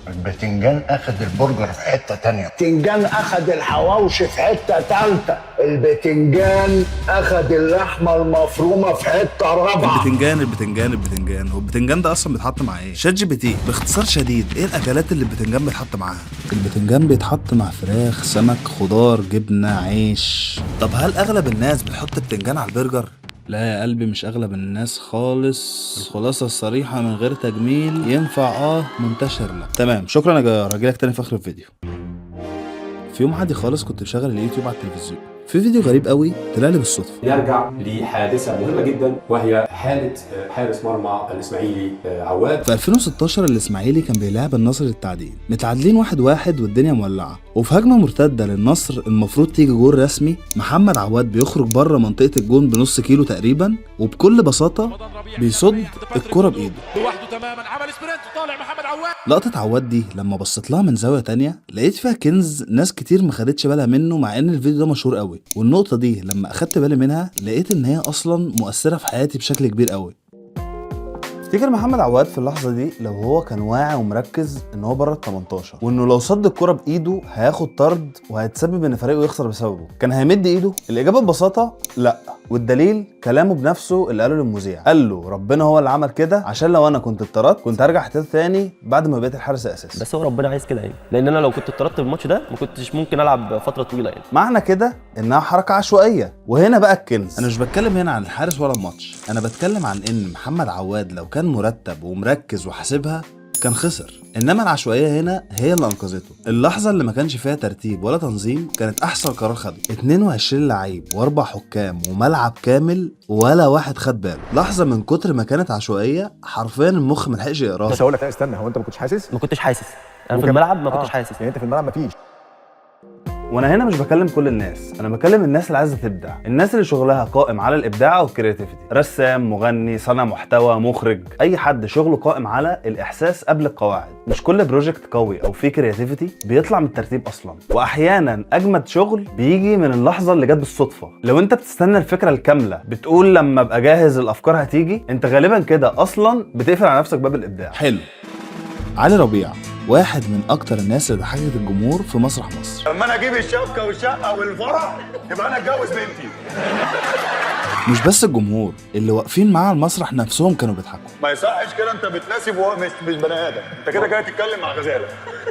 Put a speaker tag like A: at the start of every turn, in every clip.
A: البتنجان اخد البرجر في حتة تانية، البتنجان اخد الحواوشي في حتة تالتة، البتنجان اخد اللحمة المفرومه في حتة رابعه.
B: البتنجان البتنجان البتنجان، هو البتنجان ده اصلا بيتحط مع ايه؟ ChatGPT باختصار شديد، ايه الاكلات اللي البتنجان بيتحط معاها؟ البتنجان بيتحط مع فراخ، سمك، خضار، جبنه، عيش. طب هل اغلب الناس بتحط بتنجان على البرجر؟ لا يا قلبي، مش اغلب الناس خالص. الخلاصة الصريحة من غير تجميل، ينفع منتشر لا. تمام، شكرا يا جيار، هجيلك تاني في اخر الفيديو. في يوم عادي خالص كنت بشغل اليوتيوب على التلفزيون، في فيديو غريب قوي طلع لي بالصدفة.
C: نرجع لحادثة مهمة جدا، وهي حالة حارس مرمى الإسماعيلي عواد.
B: في 2016 الإسماعيلي كان بيلاعب النصر للتعدين، متعادلين 1-1 والدنيا مولعة، وفي هجمة مرتدة للنصر المفروض تيجي جول رسمي، محمد عواد بيخرج بره منطقة الجون بنص كيلو تقريبا، وبكل بساطة بيصد الكرة بإيده
D: لوحده تماما، عمل sprint طالع محمد عواد.
B: لقطة عواد دي لما بصيت لها من زاوية تانية لقيت فيها كنز ناس كتير ما خدتش بالها منه، مع ان الفيديو ده مشهور قوي. والنقطة دي لما اخدت بالي منها لقيت ان هي اصلا مؤثرة في حياتي بشكل كبير قوي. افتكر محمد عواد في اللحظة دي لو هو كان واعي ومركز ان هو بره ال 18، وانه لو صد الكرة بايده هياخد طرد وهيتسبب ان فريقه يخسر بسببه، كان هيمد ايده؟ الاجابة ببساطة لا، والدليل كلامه بنفسه اللي قاله للمذيع، قال له ربنا هو اللي عمل كده، عشان لو انا كنت اتطردت كنت هرجع احتياط تاني بعد ما بقيت الحارس الاساسي.
E: بس هو ربنا عايز كده يعني، لان انا لو كنت اتطردت في الماتش ده ما كنتش ممكن العب فترة طويلة يعني.
B: معنى كده انها حركة عشوائية، وهنا بقى الكنز. انا مش بتكلم هنا عن الحارس ولا الماتش، انا بتكلم عن ان محمد عواد لو كان مرتب ومركز وحاسبها كان خسر، انما العشوائية هنا هي اللي انقذته. اللحظة اللي ما كانش فيها ترتيب ولا تنظيم كانت احسن قرار خده. 22 لعيب واربع حكام وملعب كامل ولا واحد خد باله. لحظة من كتر ما كانت عشوائية حرفيا المخ ما لحقش يقراها.
F: بس هقول لك، لا استنى، هو انت ما كنتش حاسس؟
E: ما كنتش حاسس، انا في الملعب ما كنتش حاسس.
F: يعني انت في الملعب ما فيش.
B: وانا هنا مش بكلم كل الناس، انا بكلم الناس اللي عايزه تبدع، الناس اللي شغلها قائم على الابداع او ال creativity، رسام، مغني، صانع محتوى، مخرج، اي حد شغله قائم على الاحساس قبل القواعد. مش كل project قوي او فيه creativity بيطلع من الترتيب اصلا، واحيانا اجمد شغل بيجي من اللحظة اللي جت بالصدفة. لو انت بتستنى الفكرة الكاملة، بتقول لما ابقى جاهز الافكار هتيجي، انت غالبا كده اصلا بتقفل على نفسك باب الابداع. حلو. علي ربيع واحد من اكتر الناس اللي ضحكت الجمهور في مسرح مصر.
A: لما انا اجيب الشبكة والشقه والفرح يبقى انا اتجوز بنتي.
B: مش بس الجمهور، اللي واقفين معاه على المسرح نفسهم كانوا بيضحكوا.
A: ما يصحش كده، انت بتناسب وهو مش بني ادم، انت كده جاي تتكلم مع غزاله.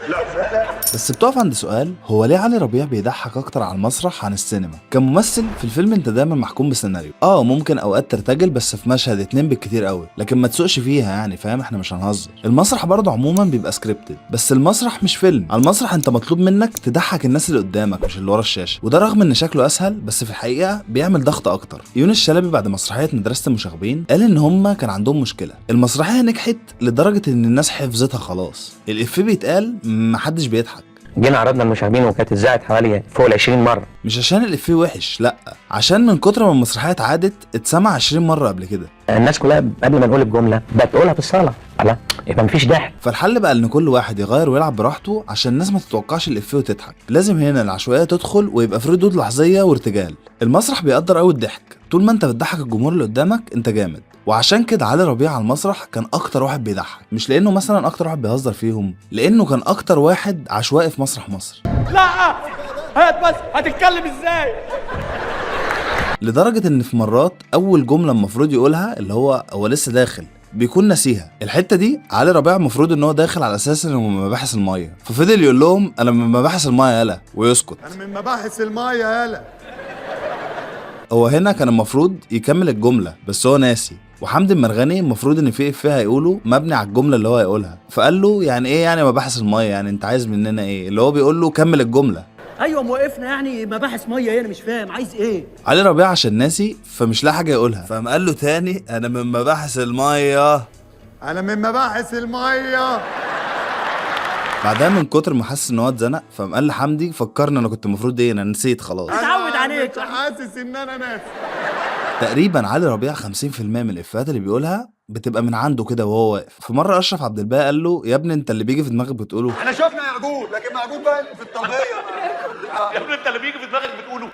A: لا لا.
B: بس بتقف عند سؤال، هو ليه علي ربيع بيضحك اكتر على المسرح عن السينما؟ كممثل في الفيلم انت دايما محكوم بسيناريو، ممكن اوقات ترتجل بس في مشهد اتنين بالكتير قوي، لكن ما تسوقش فيها يعني، فاهم؟ احنا مش هنهزر. المسرح برضه عموما بيبقى scripted، بس المسرح مش فيلم. على المسرح انت مطلوب منك تضحك الناس اللي قدامك مش اللي ورا الشاشة، وده رغم ان شكله اسهل بس في الحقيقة بيعمل ضغط اكتر. يونس شلبي بعد مسرحية مدرسه المشاغبين قال ان هما كان عندهم مشكلة، المسرحية نجحت لدرجة ان الناس حفظتها خلاص، الافيه بيتقال محدش بيضحك.
G: جينا عرضنا المشاغبين وكانت اتذاعت حوالي فوق ال 20 مرة.
B: مش عشان الافيه وحش، لا، عشان من كتر ما المسرحية اتعادت اتسمع 20 مرة قبل كده.
G: الناس كلها قبل ما نقول الجملة بتقولها في الصاله، لا يبقى مفيش ضحك.
B: فالحل بقى ان كل واحد يغير ويلعب براحته عشان الناس ما تتوقعش الافيه وتضحك. لازم هنا العشوائية تدخل ويبقى في ردود لحظيه وارتجال. المسرح بيقدر قوي الضحك، طول ما انت بتضحك الجمهور اللي قدامك انت جامد. وعشان كده علي ربيع على المسرح كان اكتر واحد بيضحك، مش لانه مثلا اكتر واحد بيهزر فيهم، لانه كان اكتر واحد عشوائي في مسرح مصر.
D: لا هات بس هتتكلم ازاي؟
B: لدرجة ان في مرات اول جملة المفروض يقولها اللي هو لسه داخل بيكون ناسيها. الحتة دي علي ربيع المفروض ان هو داخل على اساس انه من مباحث المية، ففضل يقول لهم انا من مباحث المية يالا ويسكت.
A: انا من مباحث المية يالا.
B: هو هنا كان المفروض يكمل الجملة بس هو ناسي، وحمدي المرغني المفروض ان في افيه هيقوله مبني على الجملة اللي هو هيقولها، فقال له يعني ايه يعني مباحث المية، يعني انت عايز مننا ايه؟ اللي هو بيقول له كمل الجملة.
H: ايوه موقفنا يعني مباحث مية هنا، مش فاهم عايز ايه؟
B: علي ربيع عشان ناسي فمش لاقي حاجة يقولها، فقام قال له تاني انا من مباحث المية،
A: انا من مباحث المية.
B: بعدها من كتر ما حس ان هو اتزنق فقام قال لحمدي فكرني انا كنت المفروض ايه، انا نسيت خلاص.
H: متعود عليك،
A: حاسس ان انا ناسي.
B: تقريبا علي ربيع 50% من الافيهات اللي بيقولها بتبقى من عنده كده وهو واقف. في مرة اشرف عبد الباقي قال له يا ابني انت اللي بيجي في دماغك بتقوله.
A: احنا شفنا يعجوب، لكن معجوب بقى في الطبيعة.
D: يا ابني انت اللي بيجي في دماغك بتقوله.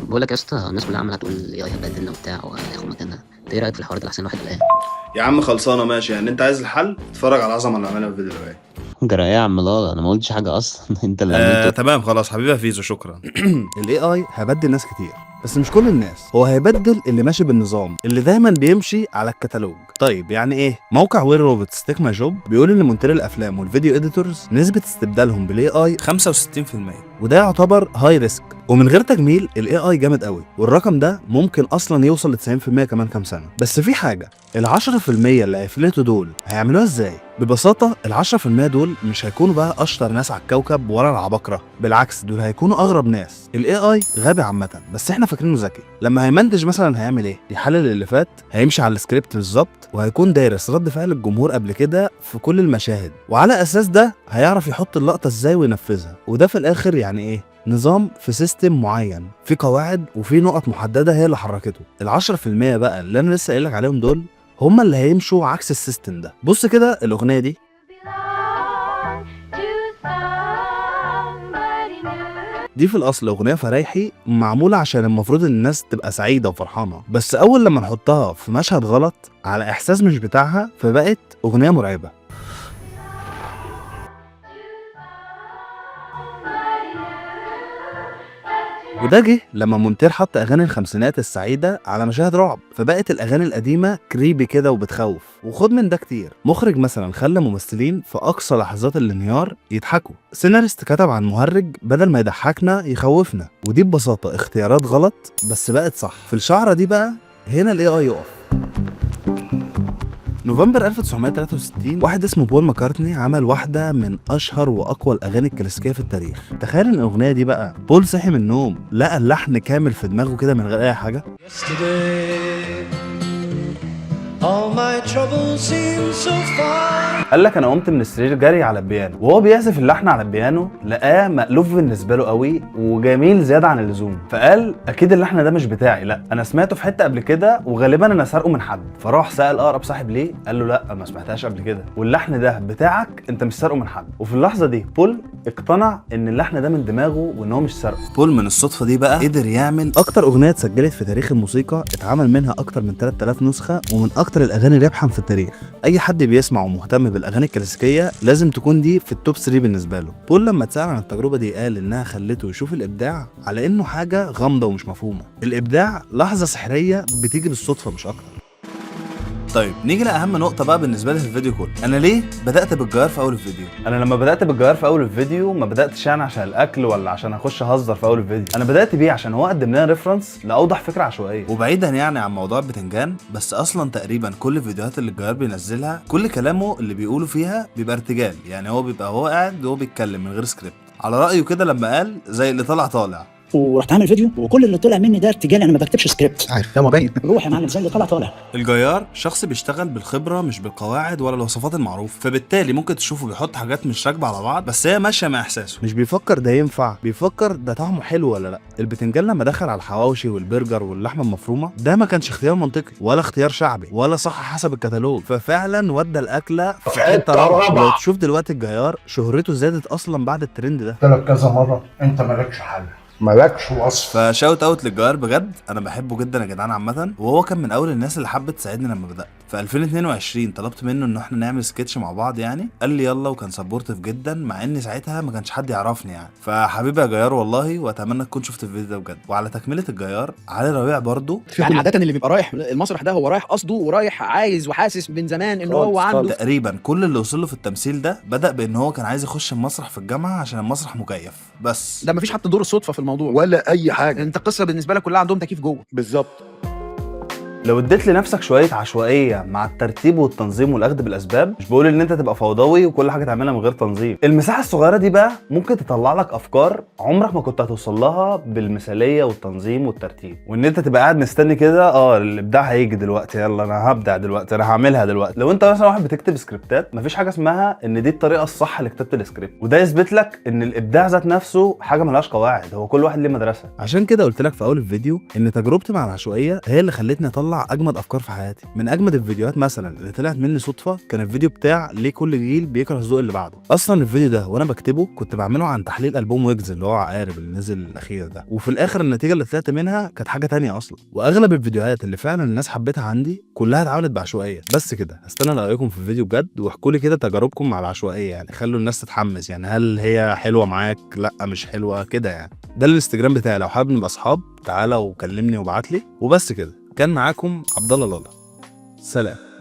I: بقول لك يا اسطى، الناس كلها عماله تقول يا هيبهدلنا وبتاع وهياخد مكاننا، انت
G: ايه رايك في الحوار ده؟ احسن واحد قلقان.
B: يا عم خلصانه، ماشي. يعني انت عايز الحل؟ اتفرج على العظمة اللي عملها في الفيديو اللي
G: جرى ايه يا عم لالا؟ انا ما قلتش حاجة اصلا، انت اللي عملته.
B: تمام خلاص حبيبي يا فيزو، شكرا. ال AI هيبدل ناس كتير، بس مش كل الناس. هو هيبدل اللي ماشي بالنظام، اللي دايما بيمشي على الكتالوج. طيب يعني ايه؟ موقع Will Robots Take My Job بيقول ان مونتير الافلام وال video editors نسبه استبدالهم بال AI 65%، وده يعتبر high risk. ومن غير تجميل، ال AI جامد قوي، والرقم ده ممكن اصلا يوصل ل 90% كمان كام سنة. بس في حاجه، ال 10% اللي هيفلتوا دول هيعملوها ازاي؟ ببساطة ال 10% دول مش هيكونوا بقى اشطر ناس على الكوكب ولا العباقره، بالعكس دول هيكونوا اغرب ناس. ال AI غبي عامه، بس احنا فاكرينه ذكي. لما هيمنتج مثلا هيعمل ايه؟ يحلل اللي فات، هيمشي على السكريبت بالظبط، وهيكون دارس رد فعل الجمهور قبل كده في كل المشاهد، وعلى اساس ده هيعرف يحط اللقطة ازاي وينفذها. وده في الاخر يعني ايه؟ نظام في system معين، في قواعد وفي نقط محددة هي اللي حركته. ال10% بقى اللي انا لسه قايل لك عليهم دول هم اللي هيمشوا عكس ال system ده. بص كده الاغنية دي، دي في الاصل اغنية فرايحي معمولة عشان المفروض ان الناس تبقى سعيدة وفرحانه، بس اول لما نحطها في مشهد غلط على احساس مش بتاعها فبقت اغنية مرعبة. وده جه لما مونتير حط اغاني الخمسينات السعيدة على مشاهد رعب، فبقت الاغاني القديمة creepy كده وبتخوف. وخد من ده كتير، مخرج مثلا خلى ممثلين في اقصى لحظات الانهيار يضحكوا، سيناريست كتب عن مهرج بدل ما يضحكنا يخوفنا. ودي ببساطة اختيارات غلط بس بقت صح. في الشعرة دي بقى هنا ال AI يقف. نوفمبر 1963 واحد اسمه بول ماكارتني عمل واحدة من أشهر وأقوى الأغاني الكلاسيكية في التاريخ. تخيل إن الأغنية دي بقى بول صحي من النوم لقى اللحن كامل في دماغه كده من غير أي حاجة. قال لك أنا قمت من السرير جري على البيانو، وهو بيعزف اللحن على البيانو لقاه مألوف بالنسبة له قوي وجميل زيادة عن اللزوم، فقال أكيد اللحن ده مش بتاعي، لا أنا سمعته في حتة قبل كده وغالبا أنا سارقه من حد. فراح سأل أقرب صاحب ليه، قال له لا ما سمعتهاش قبل كده، واللحن ده بتاعك أنت مش سارقه من حد. وفي اللحظة دي بول اقتنع إن اللحن ده من دماغه وإن هو مش سارقه. بول من الصدفة دي بقى قدر يعمل أكتر أغنية اتسجلت في تاريخ الموسيقى، اتعمل منها أكتر من 3000 نسخة، ومن أكتر الأغاني ربحا في التاريخ. أي حد بيسمع ومهتم بالاغاني الكلاسيكية لازم تكون دي في ال top 3 بالنسبة له. بول لما اتسال عن التجربة دي قال انها خلته يشوف الابداع على انه حاجة غامضة ومش مفهومه. الابداع لحظة سحريه بتيجي بالصدفة مش اكتر. طيب نيجي لاهم نقطة بقى بالنسبة لي في الفيديو كله، انا ليه بدات بالجيار في اول الفيديو؟ انا لما بدات بالجيار في اول الفيديو ما بداتش يعني عشان الاكل ولا عشان اخش اهزر في اول الفيديو، انا بدات بيه عشان هو قدم لنا reference لاوضح فكرة عشوائية. وبعيدا يعني عن موضوع البتنجان، بس اصلا تقريبا كل الفيديوهات اللي الجيار بينزلها كل كلامه اللي بيقوله فيها بيبقى ارتجال، يعني هو بيبقى هو قاعد وهو بيتكلم من غير سكريبت. على رايه كده لما قال زي اللي طلع طالع.
H: ورحت عامل فيديو وكل اللي طلع مني ده ارتجال، انا ما بكتبش سكريبت.
F: عارف ده ما باين.
H: روح يا معلم زي اللي طلع طالع.
B: الجيار شخص بيشتغل بالخبرة مش بالقواعد ولا الوصفات المعروفة، فبالتالي ممكن تشوفه بيحط حاجات مش راكبه على بعض بس هي ماشية مع احساسه، مش بيفكر ده ينفع، بيفكر ده طعمه حلو ولا لا. البتنجان لما دخل على الحواوشي والبرجر واللحمة المفرومه ده ما كانش اختيار منطقي ولا اختيار شعبي ولا صح حسب الكتالوج، ففعلا ودى الاكلة في حتة رابعه. لو تشوف دلوقتي الجيار شهرته زادت اصلا بعد الترند ده.
A: قلت لك كذا مرة انت مالكش حل، مالكش وصف.
B: ف shout out للجار بجد، انا بحبه جدا يا جدعان عامة، وهو كان من اول الناس اللي حبت تساعدني لما بدات. في 2022 طلبت منه ان احنا نعمل سكتش مع بعض يعني، قال لي يلا، وكان supportive جدا مع ان ساعتها ما كانش حد يعرفني يعني. فحبيبي يا جيار والله، واتمنى تكون شفت الفيديو ده بجد. وعلى تكمله الجيار، علي ربيع برضو
I: يعني عادة اللي بيبقى رايح المسرح ده هو رايح قصده ورايح عايز وحاسس من زمان ان هو عنده
B: تقريبا كل اللي وصل له في التمثيل ده بدا بان هو كان عايز يخش المسرح في الجامعة عشان المسرح مكيف بس.
I: ده مفيش حتى دور الصدفة في الموضوع
A: ولا اي حاجة.
I: انت القصة بالنسبة لك كلها عندهم تكييف جوه
A: بالظبط.
B: لو اديت لنفسك شوية عشوائية مع الترتيب والتنظيم والاخذ بالاسباب، مش بقول ان انت تبقى فوضوي وكل حاجة تعملها من غير تنظيم، المساحة الصغيرة دي بقى ممكن تطلع لك افكار عمرك ما كنت هتوصل لها بالمثاليه والتنظيم والترتيب، وان انت تبقى قاعد مستني كده الابداع هيجي دلوقتي، يلا انا هبدع دلوقتي، انا هعملها دلوقتي. لو انت مثلا واحد بتكتب سكريبتات، مفيش حاجة اسمها ان دي الطريقة الصح لكتابه السكريبت، وده يثبت لك ان الابداع ذات نفسه حاجة ملهاش قواعد، هو كل واحد ليه مدرسه. عشان كده قلت لك في اول الفيديو ان تجربتي مع العشوائية هي اللي خلتني اطلع اطلع اجمد افكار في حياتي. من اجمد الفيديوهات مثلا اللي طلعت مني صدفة كان الفيديو بتاع ليه كل جيل بيكره الذوق اللي بعده. اصلا الفيديو ده وانا بكتبه كنت بعمله عن تحليل البوم ويجز اللي هو عقارب اللي نزل الاخير ده، وفي الاخر النتيجة اللي طلعت منها كانت حاجة تانية اصلا. واغلب الفيديوهات اللي فعلا الناس حبتها عندي كلها اتعملت بعشوائيه. بس كده، هستنى رايكم في الفيديو بجد، واحكوا لي كده تجاربكم مع العشوائية، يعني خلوا الناس تتحمس، يعني هل هي حلوة معاك، لا مش حلوة كده يعني. ده الانستجرام بتاعي، لو حابب نبقى اصحاب تعالى وكلمني وابعت لي. وبس كده، كان معاكم عبد الله لالا، سلام.